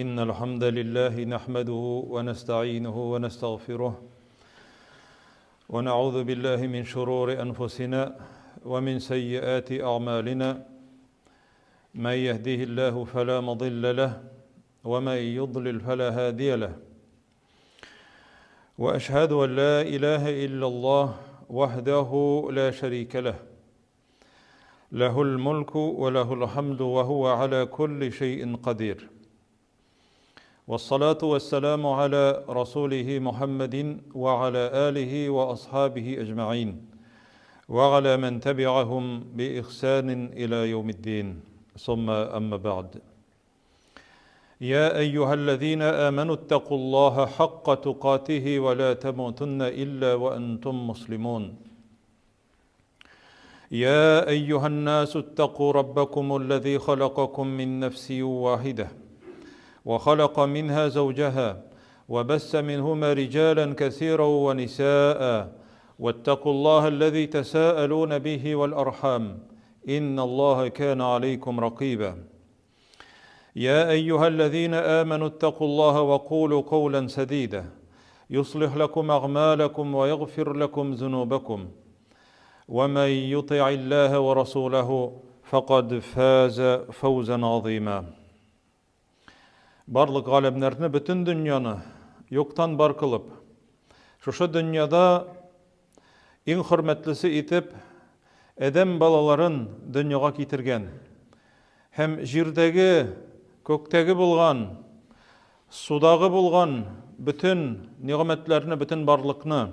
إن الحمد لله نحمده ونستعينه ونستغفره ونعوذ بالله من شرور أنفسنا ومن سيئات أعمالنا من يهده الله فلا مضل له ومن يضلل فلا هادي له وأشهد أن لا إله إلا الله وحده لا شريك له له الملك وله الحمد وهو على كل شيء قدير والصلاة والسلام على رسوله محمد وعلى آله وأصحابه أجمعين وعلى من تبعهم بإحسان إلى يوم الدين ثم أما بعد يا أيها الذين آمنوا اتقوا الله حق تقاته ولا تموتن إلا وأنتم مسلمون يا أيها الناس اتقوا ربكم الذي خلقكم من نفس واحدة وخلق منها زوجها وبس منهما رجالا كثيرا ونساء واتقوا الله الذي تساءلون به والأرحام إن الله كان عليكم رقيبا يا أيها الذين آمنوا اتقوا الله وقولوا قولا سديدا يصلح لكم أعمالكم ويغفر لكم ذنوبكم ومن يطع الله ورسوله فقد فاز فوزا عظيما Барлык галәмнәрне, бөтен дөньяны юктан бар кылып, шушы дөньяда иң хөрмәтлесе итеп адәм балаларын дөньяга китергән һәм җирдәге, күктәге булган, судагы булган бөтен нигъмәтләрне, бөтен барлыкны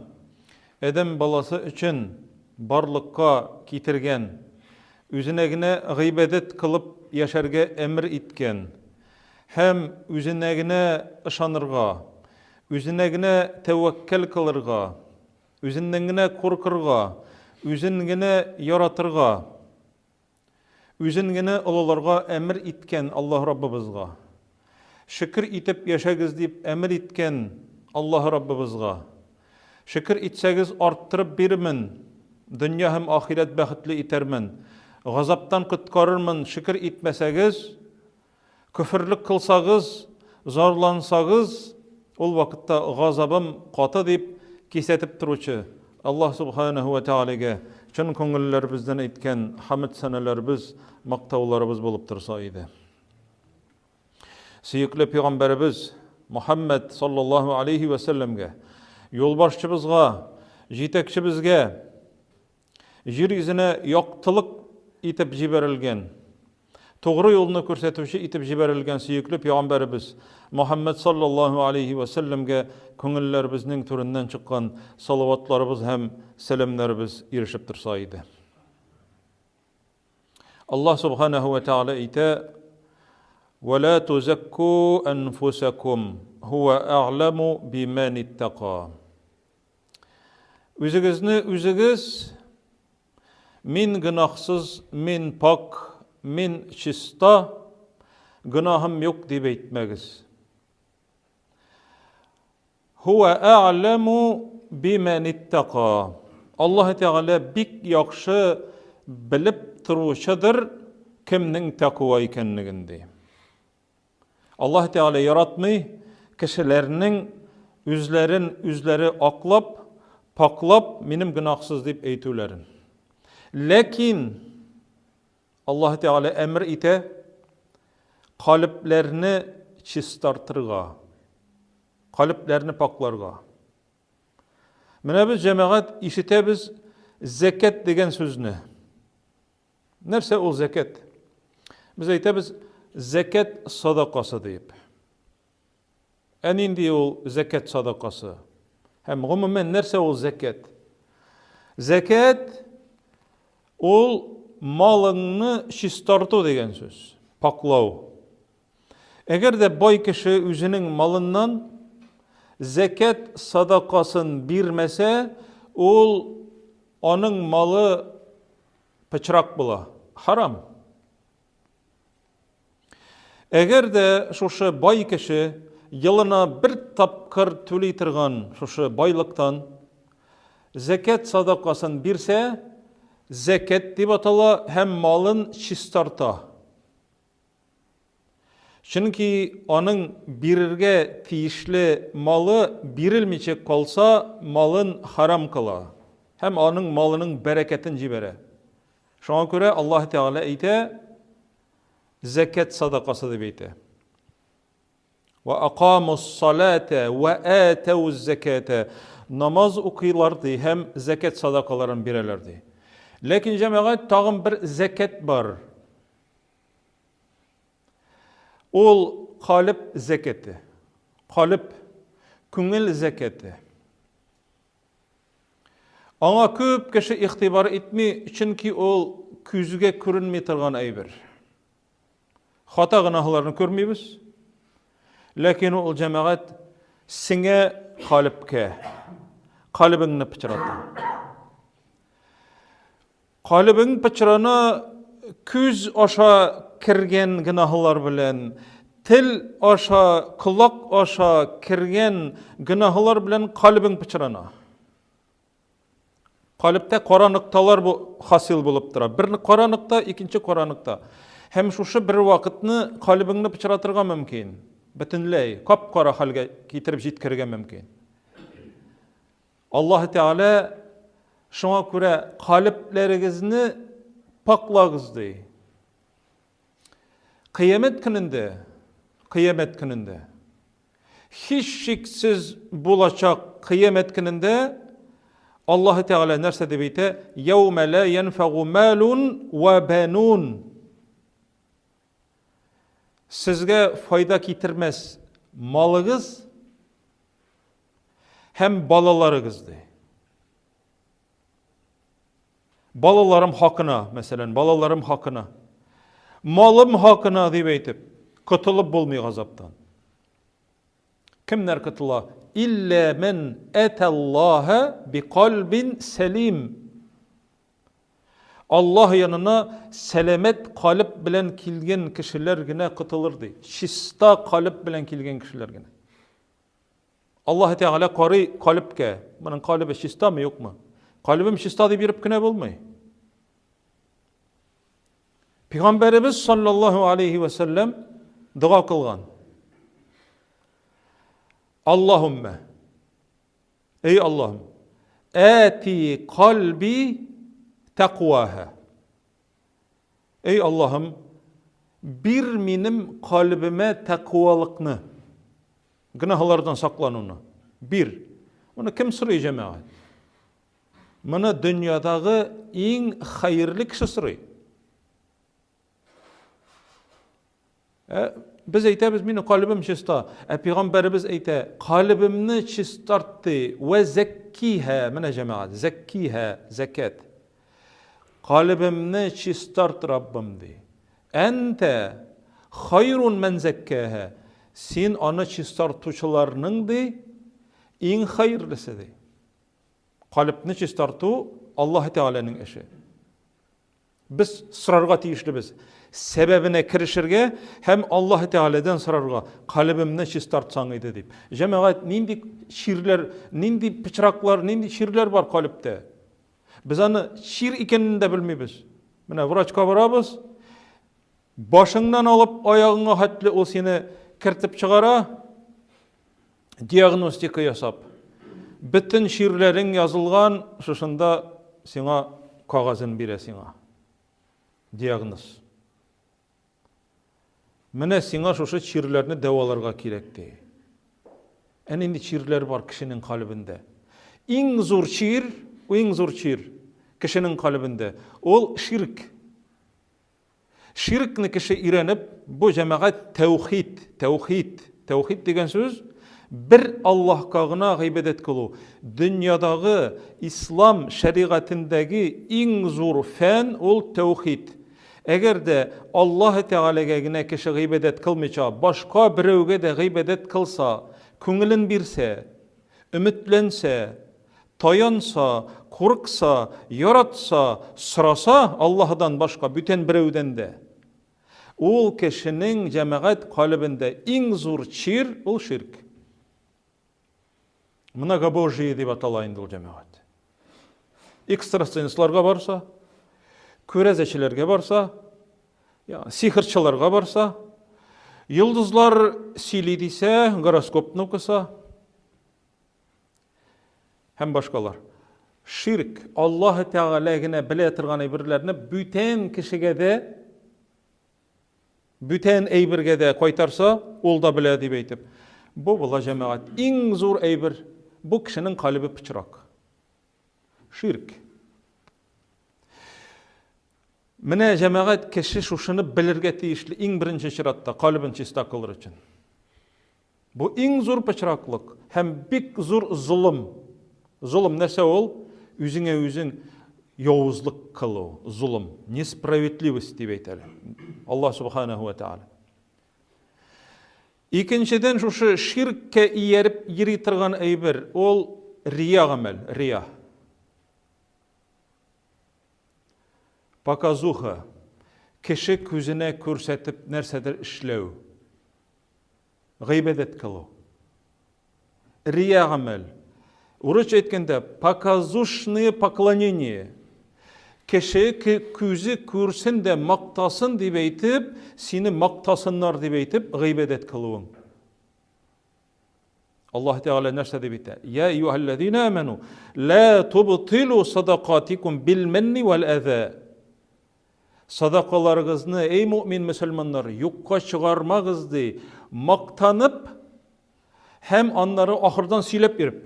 адәм баласы өчен барлыкка китергән, үзенә генә гыйбадәт кылып яшәргә әмер иткән һәм үзенә генә ышанырга, үзенә генә тәвәккәл кылырга, үзеннән генә куркырга, үзен генә яратырга, Үзен генә олыларга әмер иткән Аллаһ Раббыбызга. Шөкер итеп яшәгез дип әмер иткән Аллаһ Раббыбызга. Шөкер итсәгез арттырып бирермен, дөнья һәм ахирәт бәхетле итәрмен, газаптан коткарырмын, шөкер итмәсәгез, Көферлек кылсагыз, зарлансагыз, ул вакытта газабым каты дип кисәтеп торучы Аллаһ Субханаһу ва Тәгаләгә чын күңелләребездән әйткән хәмд-сәнәләребез, мактауларыбыз булып торса иде. Сөекле пәйгамбәребез Мухаммад саллаллаһу алейхи ва сәлләмгә, юлбашчыбызга, җитәкчебезгә Җир йөзенә яктылык итеп җибәрелгән, тугры юлны күрсәтүче итеп җибәрелгән сөекле пәйгамбәребез Мөхәммәд саллаллаһу алейһи вә сәлләмгә күңелләребезнең түреннән чыккан салаватларыбыз һәм сәламнәребез ирешеп торса иде. Аллаһ субханаһу ва тааля әйтә: "Ва ла тузакку анфусакум, һуа а'ламу биман иттака." Үзегезне үзегез мин гөнаһсыз, мин пак, мин чиста, гөнаһым юк дип әйтмәгез. Хуа а'ламу биман иттака. Аллаһ Тәгалә бик яхшы белеп торучыдыр кемнең тәкъва икәнлеген ди. Аллаһ Тәгалә яратмый кешеләрнең үзләрен үзләре аклап, паклап, минем гөнаһсыз дип әйтүләрен. Ләкин Аллаһ Тәгалә әмер итә калебләрне чистартырга, калебләрне пакларга. Менә без җәмәгать ишетәбез зәкәт дигән сүзне. Нәрсә ул зәкәт? Без әйтәбез зәкәт садакасы диеп. Ә нинди ул зәкәт садакасы? Һәм гомумән нәрсә ул зәкәт? Зәкәт ул малыңны чистарту дигән сүз, паклау. Әгәр дә бай кеше үзенең малыннан зәкәт садакасын бирмәсә, ул аның малы пычрак була, харам. Әгәр дә шушы бай кеше елына бер тапкыр түли торган шушы байлыктан зәкәт садакасын бирсә, зәкәт дип атала һәм малын чистарта. Чөнки аның бирергә тиешле малы бирелмичә калса, малын харам кыла һәм аның малының бәрәкәтен җибәрә. Шуңа күрә Аллаһ Тәгалә әйтә, зәкят садакасы дип әйтә. Ва акамус салата ва атауз заката. Намаз укыйлар ди һәм зәкят садакаларын бирәләр ди. Ләкин җәмәгать тагын бер зәкят бар. Ул калеб зәкяте. Калеб күңел зәкяте. Аңа күп кеше игътибар итми, чөнки ул күзгә күренми торган әйбер. Хата гөнаһларны күрмибез. Ләкин ул җәмәгать сеңә калебкә. Калебеңне пычрата. Калебең пычрана күз аша кергән гөнаһлар белән, тел аша, колак аша кергән гөнаһлар белән калебең пычрана. Калебтә кара нокталар бу хасил булып тора. Бер кара нокта, икенче кара нокта. Һәм шушы бер вакытны калебеңне пычратырга мөмкин. Бөтенләй кап-кара хәлгә китереп җиткерергә мөмкин. Аллаһ Тәгалә шуңа күрә калебләрегезне паклагыз ди. Кыямәт көнендә, кыямәт көнендә һичшиксез булачак кыямәт көнендә Аллаһ Тәгалә нәрсә дип әйтә? Яумә ла янфагу малун ва банун. Сезгә файда китермәс малыгыз Һәм балаларыгыз ди. Балаларым хакына, мәсәлән, балаларым хакына. Малым хакына дип әйтеп, котылып булмый газаптан. Кемнәр котыла? Илля мен аталлаһа биқалбин сәлим. Аллаһ янына сәламәт калеб белән килгән кешеләр генә котылыр ди. Чиста калеб белән килгән кешеләр генә. Аллаһ Тәгалә карый калебкә. Моның калебе чистамы, юкмы? Калебем чиста дип йөреп кенә булмый. Пәйгамбәребез саллаллаһу алейхи ва сәлләм дога кылган. Аллаһумма Эй Аллаһым, әти кальби тәкъваһа. Эй Аллаһым, бир минем кальбемә тәкъвалыкны. Гөнаһлардан саклануны бир. Моны кем сорый, җәмәгать? Моны дөньядагы иң хәерле кеше сорый. Ә без әйтәбез, минем калебем чиста. Ә пәйгамбәребез әйтә, калебемне чистарт ди. Вә зәккиһә, менә җәмәгать, зәккиһә, зәкәт. Калебемне чистарт, Раббым ди. Әнтә хайрун мән зәккәһә. Син аны чистартучыларның ди, иң хәерлесе ди. Калебне чистарту Аллаһ Тәгаләнең эше. Без сорарга тиешлебез. Сәбәбенә керешергә һәм Аллаһ Тәгаләдән сорарга, калебемне чистартсаң иде дип. Җәмәгать, нинди чирләр, нинди пычраклар, нинди чирләр бар калебтә? Без аны чир икәнен дә белмибез. Менә врачка барабыз, башыңнан алып аягыңа хәтле ул сине кертеп чыгара, диагностика ясап. Бөтен чирләрең язылган, шушында сиңа кагазын бирә сиңа. Диагноз. Менә сиңа шушы чирләрне дәваларга кирәк ди. Ә нинди чирләр бар кешенең калебендә? Иң зур чир, иң зур чир кешенең калебендә ул ширк. Ширкне кеше өйрәнеп, бу җәмәгать тәүхид, тәүхид, тәүхид дигән сүз бер Аллаһка гына гыйбадәт кылу. Дөньядагы ислам шәригатендәге иң зур фән ул тәүхид. Әгәр дә Аллаһ Тәгаләгә генә кеше гыйбадәт кылмыйча, башка берәүгә дә гыйбадәт кылса, күңелен бирсә, өметләнсә, таянса, курыкса, яратса, сораса Аллаһыдан башка бүтән берәүдән дә, ул кешенең җәмәгать калебендә иң зур чир ул ширк. Многобожие дип атала инде ул җәмәгать. Экстрасенсларга барса, күрәзәчеләргә барса, сихерчыларга барса, Йолдызлар сөйли дисә, гороскопны укыса һәм башкалар. Ширк, Аллаһ Тәгалә генә белә торган әйберләрне бүтән кешегә дә, бүтән әйбергә дә кайтарса, ул да белә дип әйтеп. Бу була җәмәгать. Иң зур әйбер, бу кешенең калебе пычрак. Ширк. Менә җәмәгать кеше шушыны белергә тиешле иң беренче чиратта, калебен чиста кылыр өчен. Бу иң зур пычраклык һәм бик зур золым. Золым нәрсә ул? Үзеңә үзең явызлык кылу, золым, несправедливость дип әйтәләр. Аллаһ субханаһу ва тааля. Икенчедән, шушы ширккә ияреп йөри торган әйбер, ул рия гамәл, рия. Показуха, кеше күзенә күрсәтеп нәрсәдер эшләү, гыйбадәт кылу. Рия гамәл. Урысча әйткәндә, показушное поклонение. Кеше күзе күрсен дә мактасын дип әйтеп, сине мактасыннар дип әйтеп, гыйбадәт кылуың. Аллаһ Тәгалә нәрсә дип әйтә? Я әйюһәлләзина аману, ла тубтилу садакатикум бил манни вәл әза. Садакаларыгызны, эй мөмин мөселманнар, юкка чыгармагыз ди, мактанып һәм аннары ахырдан сөйләп йөреп.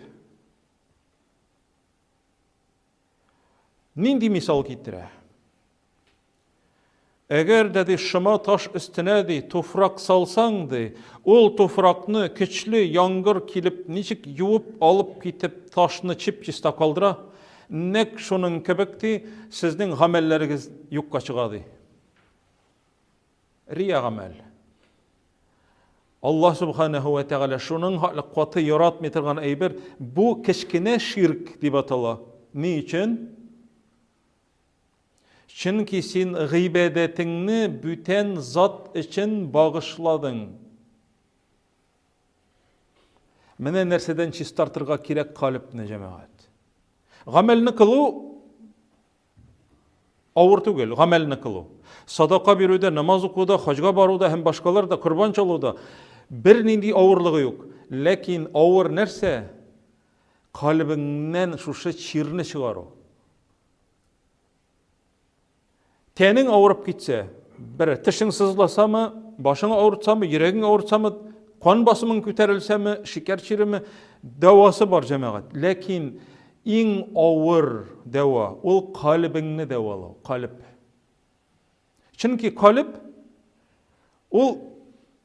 Нинди мисал китерә? Әгәр дә ди шома таш өстенә ди туфрак салсаң ди, ул туфракны көчле яңгыр килеп ничек юып алып китеп ташны чип-чиста калдыра, нәкъ шуның кебек ди сезнең гамәлләрегез юкка чыга ди. Рия гамәл. Аллаһ субханаһу ва тәгалә шуның хәтле каты яратмый торган әйбер, бу кечкенә ширк дип атала. Ни өчен? Чөнки син гыйбадәтеңне бүтән зат өчен багышладың. Менә нәрсәдән чистартырга кирәк калебне, җәмәгать. Гамәлне кылу авыр түгел, гамәлне кылу. Садака бирүдә, намаз укуда, хаҗга баруда һәм башкалар да, корбан чалуда бернинди авырлыгы юк. Ләкин авыр нәрсә? Калебеңнән шушы чирне чыгару. Тәнең авырып китсә, бер тешең сызласамы, башың авыртсамы, йөрәгең авыртсамы, кан басымың күтәрелсәме, шикәр чиреме, дәвасы бар, җәмәгать. Ләкин иң авыр дәва ул калебеңне дәвалау, калеб. Чөнки калеб ул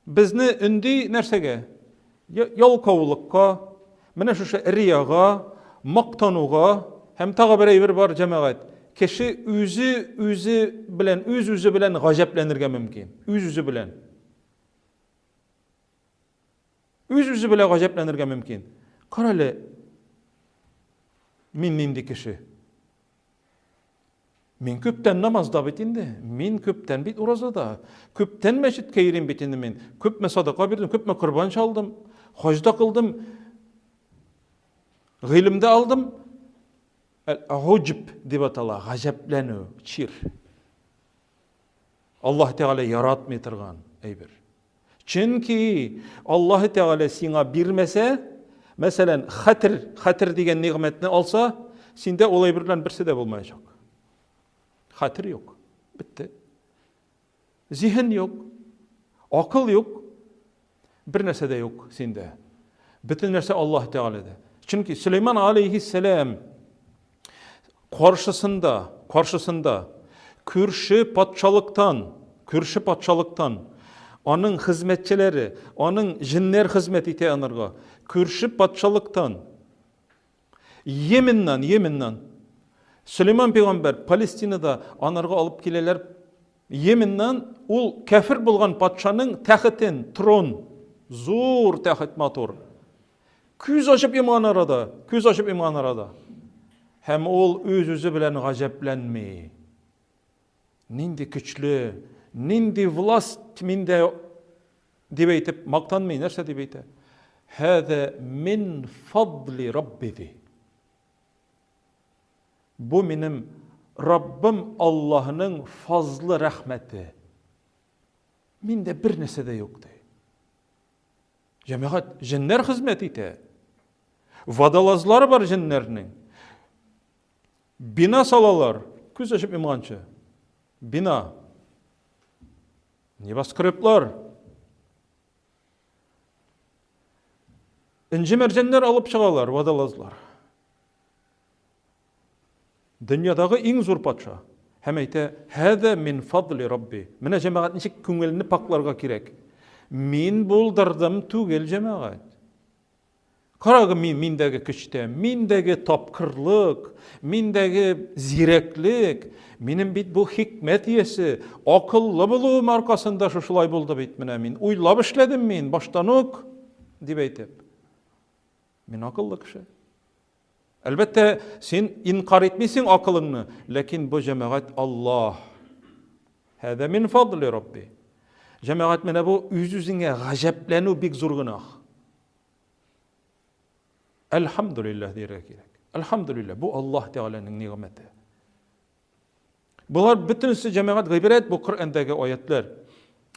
безне өнди нәрсәгә? Ялкаулыкка, менә шушы рияга, мактануга һәм тагы бер әйбер бар, җәмәгать. Кеше үзе үзе белән, үз-үзе белән гаҗәпләнергә мөмкин. Үз-үзе белән. Үз-үзе белән гаҗәпләнергә мөмкин. Карале, мин нинди кеше? Мин күптән намазда бит инде. Мин күптән бит уразада. Күптән мәчеткә йөрим бит инде мин. Күпме садака бирдем, күпме корбан чалдым, хаҗ да кылдым. Гыйлем дә алдым. Гуҗб дип атала, гаҗәпләнү, чир. Аллаһ Тәгалә яратмый торган әйбер. Чөнки Аллаһ Тәгалә сиңа бирмәсә, мәсәлән, хәтер, хәтер дигән нигъмәтне алса, синдә ул әйбер белән берсе дә булмаячак. Хәтер юк. Бетте. Зиһен юк. Акыл юк. Бер нәрсә дә юк синдә. Бөтен нәрсә Аллаһ Тәгаләдә. Чөнки Сөләйман алейһиссәлам каршысында, каршысында күрше патшалыктан, күрше патшалыктан аның хезмәтчеләре, аның җеннәр хезмәт итә анарга. Күрше патшалыктан Йеменнан, Йеменнан. Сөләйман пәйгамбәр Палестинада анарга алып киләләр. Йеменнан ул кәфер булган патшаның тәхетен, трон, зур тәхет матур. Күз ачып йомган арада, күз ачып йомган арада. Һәм ул үз-үзе белән гаҗәпләнми. Нинди көчле, нинди власть миндә дип әйтеп мактанмый, нәрсә дип әйтә? Һәдә мин фадли рабби ди. Бу минем Раббым Аллаһның фазлы рәхмәте. Миндә бер нәрсә дә юк ди. Җәмәгать, җеннәр хезмәт итә. Водолазлар бар җеннәрнең. Бина салалар, күз ачып йомганчы. Бина. Небоскреблар. Энҗе мәрҗәннәр алып чыгалар, водолазлар. Дөньядагы иң зур патша. Һәм әйтә, Һәдә мин фадли Рабби. Менә җәмәгать ничек күңелне пакларга кирәк. Мин булдырдым түгел, җәмәгать. Карагы мин, миндәге көчтә, миндәге тапкырлык, миндәге зирәклек, минем бит бу хикмәт иясе, акыллы булуым аркасында шушылай булды бит менә мин. Уйлап эшләдем мин баштан ук, дип әйтеп. Мин акыллы кеше. Әлбәттә, син инкар итмисең акылыңны, ләкин бу җәмәгать Аллаһ. Һәдә мин фадли Рабби. Җәмәгать менә бу үз-үзеңә гаҗәпләнү бик зур гөнаһ. Әлхәмдүлилләһ дияргә кирәк. Әлхәмдүлилләһ, бу Аллаһ Тәгаләнең нигъмәте. Болар бөтенесе җәмәгать гыйбрәт бу Коръәндәге аятлар.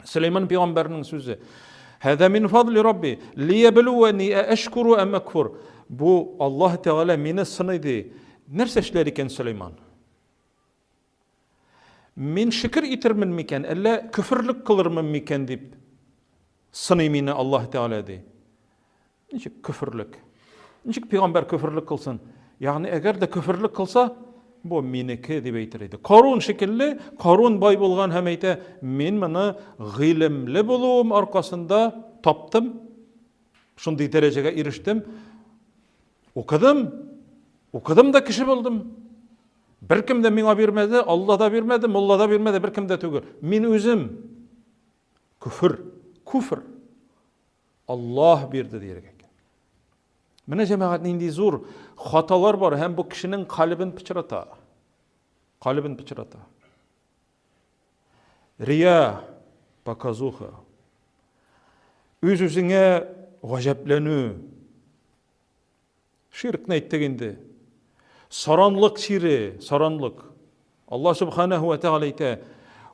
Сөләйман пәйгамбәрнең сүзе. Һәдә мин фадли Рабби лиябелуани әшкуру әм акфур. Бу Аллаһ Тәгалә мине сыный ди. Нәрсә эшләр икән Сөләйман? Мин шөкер итермен микән, әллә көферлек кылырмын микән дип сыный мине Аллаһ Тәгалә ди. Ничек көферлек? Ничек пәйгамбәр көферлек кылсын? Ягъни әгәр дә көферлек кылса, бу минеке дип әйтер иде. Карун шикелле, Карун бай булган һәм әйтә, мин моны гыйлемле булуым аркасында таптым, шундый дәрәҗәгә ирештем. Укыдым, укыдым да кеше булдым. Беркем дә миңа бирмәде, Алла да бирмәде, мулла да бирмәде, беркем дә түгел. Мин үзем көфер, күфер. Аллаһ бирде дияргә кирәк. Менә җәмәгать нинди зур хаталар бар һәм бу кешенең калебен пычрата. Калебен пычрата. Рия, показуха. Үз-үзеңә гаҗәпләнү. Ширкне әйттек инде. Саранлык чире, саранлык. Аллаһ субханаһу ва тааля әйтә: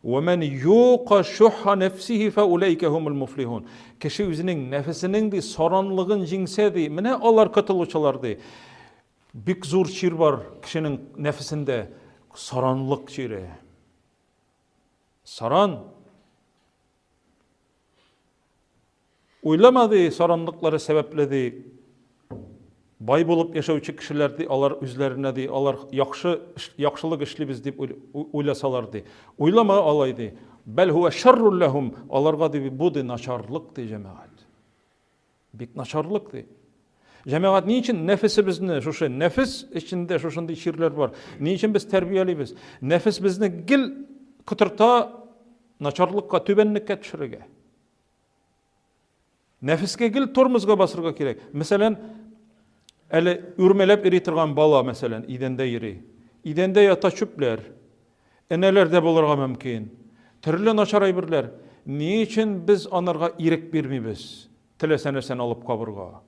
"Ва ман юка шухха нәфсихи фа улайка хумул муфлихун". Кеше үзенең нәфесенең ди саранлыгын җиңсә ди, менә алар котылучылар ди. Бик зур чир бар кешенең нәфесендә, саранлык чире. Саран. Уйлама, ди, саранлыклары сәбәпле, ди, бай булып яшәүче кешеләр, ди, алар үзләренә, ди, алар яхшы, яхшылык эшлибез дип уйласалар, ди. Уйлама алай, ди. Бәл һуә шаррул ләһум, аларга, ди, бу, ди, начарлык, ди, җәмәгать. Бик начарлык, ди. Җәмәгать, ни өчен нәфесебезне, шушы нәфес эчендә шушындый чирләр бар? Ни өчен без тәрбиялибез? Нәфес безне гел котырта начарлыкка, түбәнлеккә төшерергә. Нәфескә гел тормозга басырга кирәк. Мәсәлән, әле үрмәләп йөри торган бала, мәсәлән, идәндә йөри. Идәндә ята чүпләр. Энәләр дә булырга мөмкин. Төрле начар әйберләр. Ни өчен без анарга ирек бирмибез? Теләсә нәрсәне алып кабырга.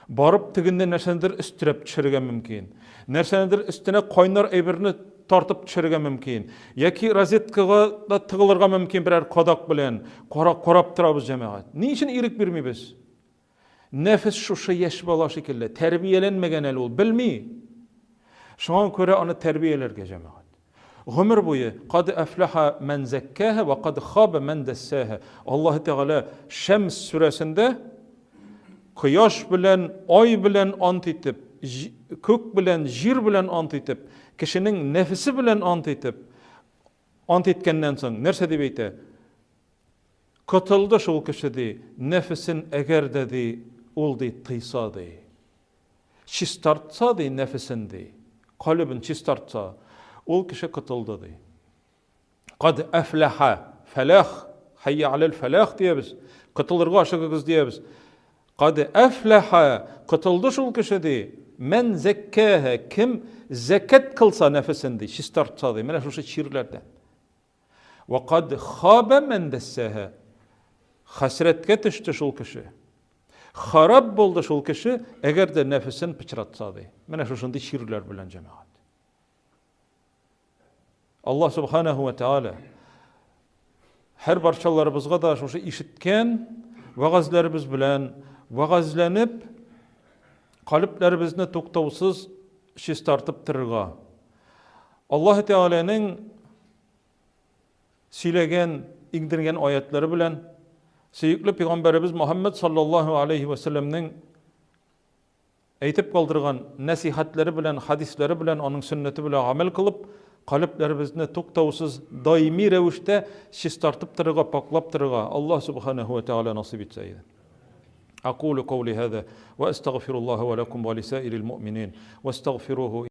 Барып тегендә нәрсәнедер өстерәп төшерергә мөмкин. Нәрсәнедер өстенә кайнар әйберне тартып төшерергә мөмкин. Яки розеткага да тыгылырга мөмкин берәр кадак белән. Карап, карап торабыз җәмәгать. Ни өчен ирек бирмибез? Нәфес шушы яшь бала шикелле, тәрбияләнмәгән әле ул, белми. Шуңа күрә аны тәрбияләргә җәмәгать. Гомер буе кад әфләха мән зәккәһә вә кад хаба мән дәссәһә. Аллаһы Тәгалә Шәмс сүрәсендә кояш белән, ай белән ант итеп, күк белән, җир белән ант итеп, кешенең нәфесе белән ант итеп, ант иткәннән соң нәрсә дип әйтә? Котылды шул кеше ди, нәфесен әгәр дә ди, ул ди тыйса ди. Чистартса, ди, нәфесен, ди, калебен чистартса, ул кеше котылды, ди. Кад әфләхә, фәләх, хәйя алел фәләх диябез, котылырга ашыгыгыз диябез. Кад әфләхә, котылды шул кеше, ди, мән зәккәһә, кем зәкәт кылса нәфесен, ди, чистартса, ди, менә шушы чирләрдән. Вә кад хаба мән дәссәһә. Хәсрәткә төште шул кеше. Харап булды шул кеше, әгәр дә нәфесен пычратса ди. Менә шушындый чирләр белән җәмәгать. Аллаһ субханаһу ва тааля һәр барчаларыбызга да шушы ишеткән вәгазьләребез белән вәгазьләнеп, калебләребезне туктаусыз чистартып торырга. Аллаһ Тәгаләнең сөйләгән, иңдергән аятлары белән сөекле пәйгамбәребез Мухаммад саллаллаһу алейхи ва сәлләмнең әйтеп калдырган нәсыйхәтләре белән, хәдисләре белән, аның сөннәте белән гамәл кылып, калебләребезне туктаусыз даими рәвештә чистартып торырга, паклап торырга Аллаһ субханаһу ва тәгалә насыйп итсә иде. أقول قولي هذا وأستغفر الله ولكم ولسائر المؤمنين واستغفروه.